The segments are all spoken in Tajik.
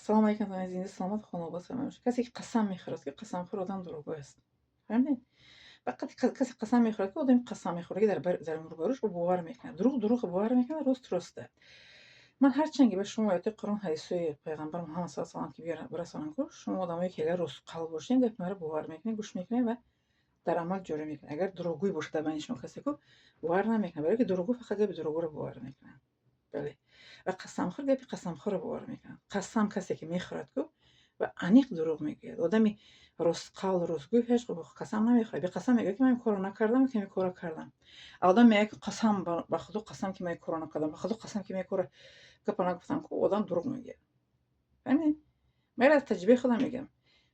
Салому алейкум, зинда, саломат, хонобод бошед. Касе ки қасам мехӯрад, ки қасамхӯр одам дурӯғгӯ аст. Фаҳмидед? Вақте касе қасам мехӯрад, ки одами қасам мехӯрад, ки дар рӯбарӯш ӯ бовар мекунад. Дурӯғ дурӯғро бовар мекунад, рост роста. Ман ҳарчанд ки ба шумо оятҳои Қуръон, ҳадисҳои Пайғамбар Муҳаммад саллаллоҳу алайҳи васаллам ки бирасонам ку, шумо одамое ки агар ростқалб бошед, гапи маро бовар мекунед, гӯш мекунед ва дар амал ҷорӣ мекунед. Агар дурӯғгӯй бошад дар байни шумо касе ку, бовар намекунад, барое ки дурӯғгӯ фақат гапи дурӯғгӯро бовар мекунад. Бале. Ва қасамхӯр гапи қасамхӯрро бовар мекунад. Қасам касе ки мехӯрад ку ва аниқ дурӯғ мегӯяд. Одами ростқавл, ростгӯй ҳеҷ қасам намехӯрад. Беқасам мегӯяд, ки ман ин корро накардам, ки ин корро кардам. А одам мегӯяд, ки қасам ба Худо қасам, ки ман ин корро накардам, ба Худо қасам, ки ман ин корро гапа нагуфтам ку, одам дурӯғ мегӯяд. Фаҳмидед? Ман аз таҷрибаи худам мегӯям.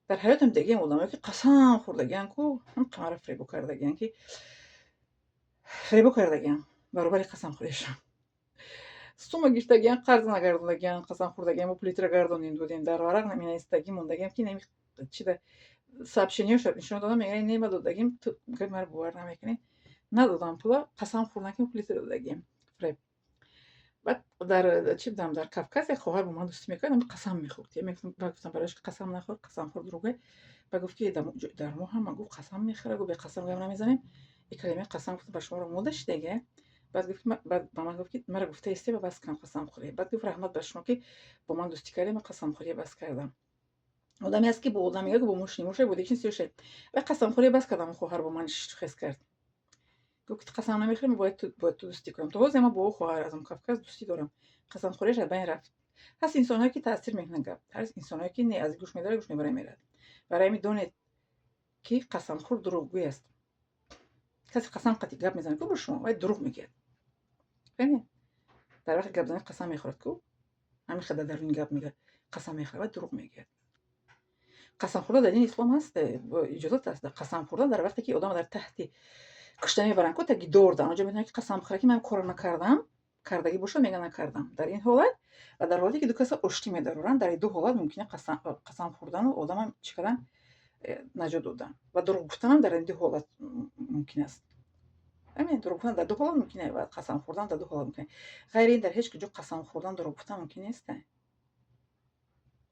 Дар ҳаётам дидагиам одамое ки қасам хӯрдагианд ку, ҳам маро фиребо кардагианд, ки фиребо кардагианд баробари қасамхӯриашон. Сума гирифтагианд, қарз нагардондагианд, қасам хӯрдагианд, мо пули туро гардонем додем, дар варақ менависдагӣ мондагиам, ки нами чида сообщениёшо нишон додам, мегӯяд: «Не, ма додагим, ту гапи маро бовар намекунӣ, надодам пула, қасам хӯрдам, ки пули туро додагим». Фиреб. Баъд дар чӣ будам, дар Кавказ як хоҳар бо ман дӯстӣ мекард, ами қасам мехӯрд. Баъд гуфтам барояш, ки қасам нахӯр, қасамхӯр дурӯғгӯй. Баъд гуфт, ки дар мо ҳама гуфт, қасам мехӯрад, гуфт, беқасам гап намезанем. И калимаи қасам, гуфт, ба шуморо мода шидаге. Баъд гуфт, баъд ба ман гуфт, ки маро гуфта исте ва бас кам қасамхӯрӣ. Баъд гуфт: «Раҳмат ба шумо, ки бо ман дӯстӣ кардем, ман қасамхӯрия бас кардам». Одаме ҳаст, ки бо одам мегӯяд, ки бо мошини моша, бо дигар чиз. Ва қасамхӯрия бас кардам, хоҳар бо ман хес кард. Гуфт, ки қасам намехӯрем, бояд ту дӯстӣ кунам. То ҳозир ман бо ӯ, хоҳар аз Кавказ, дӯстӣ дорам. Қасамхӯрияш аз байн рафт. Ҳаст инсонҳое, ки таъсир мекунанд гап, ҳаст инсонҳое, ки не, аз гӯш медорад, гӯш мебарад, меравад. Барои ҳамин донед, ки қасамхӯр дурӯғгӯй аст. Касе қасам қатъи гап мезанад ку бо шумо, вай дурӯғ мегӯяд. Фаҳмидед? Дар вақти гапзанӣ қасам мехӯрад ку, ҳамин хел дар даруни гап мегӯяд, қасам мехӯрад, вай дурӯғ мегӯяд. Қасам хӯрдан дар дини ислом ҳаст, иҷозат аст. Қасам хӯрдан дар вақте ки одам дар таҳти кушта мебаранд ку, таги дор, дар онҷо метавонад, ки қасам бихӯрад, ки ман корро накардам. Кардагӣ бошад, мега накардам. Дар ин ҳолат ва дар ҳолате ки ду каса оштӣ медароранд, дар ин ду ҳолат мумкин қасам хӯрдану одамам чӣ кардан, наҷот додан. Ва дурӯғ гуфтанам дар ин ду ҳолат мумкин аст. Ҳамин дурӯғ гуфтан дар ду ҳолат мумкин ва қасам хӯрдан дар ду ҳолат мумкин. Ғайри ин дар ҳеҷ куҷо қасам хӯрдан, дурӯғ гуфтан мумкин нест.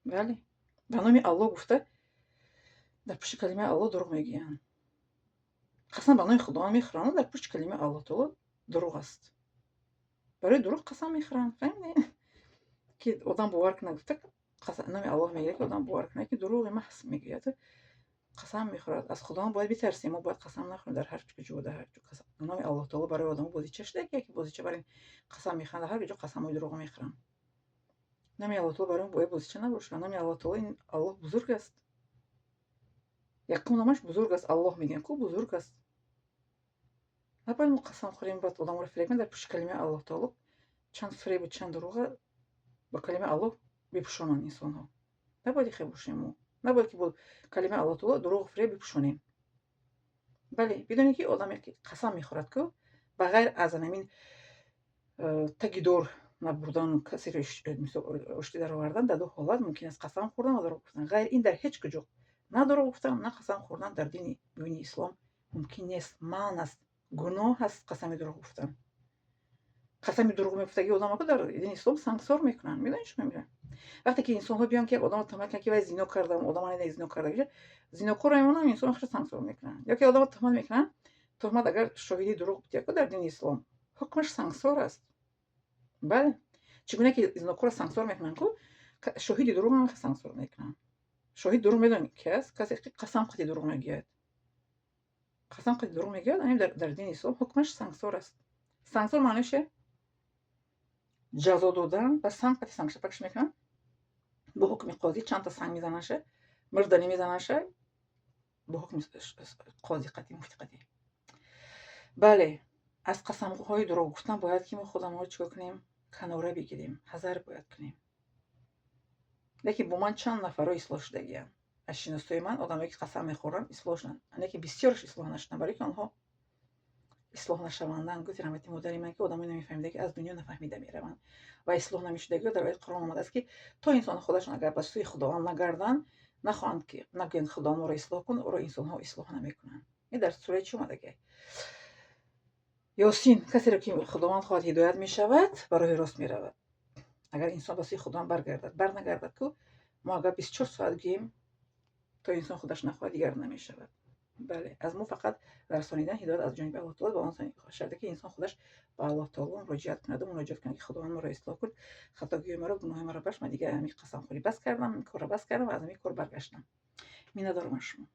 Бале, ба номи Аллоҳ гуфта, дар пушти калимаи Аллоҳ дурӯғ мегӯянд. Қасам ба номи Худованд мехӯранд, дар пушти калимаи Аллоҳ таоло дурӯғ аст. Барои дурӯғ қасам мехӯранд, фаҳмидед? Ки одам бовар кунад гуфта, номи Аллоҳ мегирад, ки одам бовар кунад, ки дурӯғи маҳз мегӯяд, қасам мехӯрад. Аз Худованд бояд битарсем, мо бояд қасам нахӯрем дар ҳар куҷо, дар ҳар ҷо. Номи Аллоҳ таоло барои одамо бозича шуда, ки бозича бар ин қасам мехӯранд, дар ҳар ҷо қасамҳои дурӯғ мехӯранд. Номи Аллоҳ таоло барои мо бояд бозича набошад. Номи Аллоҳ таоло, ин Аллоҳ бузург аст. Якум номаш бузург аст, Аллоҳ мегӯям ку, бузург аст. Набояд мо қасам хӯрем, баъд одаморо фиреб кунем. Дар пушти калимаи Аллоҳ таоло чанд фиребу чанд дурӯға ба калимаи Аллоҳ бипӯшонанд инсонҳо. Набояд ихел бошем мо. Набояд, ки бо калимаи Аллоҳ таоло дурӯғу фиреб бипӯшонем. Бале, бидонед, ки одаме ки қасам мехӯрад ку, ба ғайр аз ҳамин таги дор набурдану касеро оштӣ даровардан, дар ду ҳолат мумкин аст қасам хӯрдан ва дурӯғ гуфтан. Ғайр ин дар ҳеҷ куҷо на дурӯғ гуфтан, на қасам хӯрдан дар дини мубини ислом мумкин нест, манъ аст, гуноҳ аст қасами дурӯғ гуфтан. Қасами дурӯғ мегуфтагӣ одамако дар дини ислом сангсор мекунанд. Медонед шумо мегӯям? Вақте ки инсонҳо биён, ки як одамро туҳмат кунанд, ки вай зино кардам, одама зино карда, зинокорро мемонам, инсон худро сангсор мекунанд. Ё ки одамро туҳмат мекунанд, туҳмат агар шоҳиди дурӯғ бидиҳад, дар дини ислом ҳукмаш сангсор аст. Бале, чӣ гуна ки зинокорро сангсор мекунанд ку, шоҳиди дурӯғ ҳам сангсор мекунанд. Шоҳиди дурӯғ медонед ки аст? Касе ки қасам қатъи дурӯғ мегӯяд, қасам қатъи дурӯғ мегӯяд, ҳамин дар дини ислом ҳукмаш сангсор аст. Сангсор маънояш че? Ҷазо додан ба санг қатъи, сангшапакш мекунанд бо ҳукми қозӣ, чандта санг мезанаша, мурданӣ мезанаша бо ҳукми қозӣ қатъи, муфти қатъӣ. Бале, аз қасамҳои дурӯғ гуфтан бояд, ки мо худамонро чикор кунем? Канора бигирем, ҳазар бояд кунем. Лекин бо ман чанд нафарро ислоҳ шудагианд аз шиносои ман, одамое ки қасам мехӯранд, ислоҳ шуданд, лекин бисёраш ислоҳ нашуданд, барое ки онҳо ислоҳ нашаванданд. Гуфти раҳмати модари ман, ки одамои намефаҳмида, ки аз дунё нафаҳмида мераванд ва ислоҳ намешудагиҳо. Дар ояти Қуръон омадааст, ки то инсон худашон агар ба сӯи Худованд нагарданд, нахоҳанд, ки нагӯянд: «Худованд, моро ислоҳ кун», ӯро инсонҳо ислоҳ намекунанд. Ин дар сураи чӣ омадагӣ? Ёсин. Касеро ки Худованд хоҳад, ҳидоят мешавад, ба роҳи рост меравад. Агар инсон ба сӯи Худованд баргардад, барнагардад ку. Мо агар 24 соат гӯем, то инсон худаш нахоҳад, дигар намешавад. Бале, аз мо фақат расонидан ҳидоят аз ҷониби Аллоҳ таоло, ба он шарте ки инсон худаш ба Аллоҳ таоло муроҷиат кунаду муроҷиат кунад, ки Худованд, маро ислоҳ кун, хатогиҳои маро, гуноҳи маро бахш, ман дигар ҳамин қасамхӯрӣ бас кардам, ин корро бас кардам ва аз ҳамин кор баргаштам. Миннатдорам аз шумо.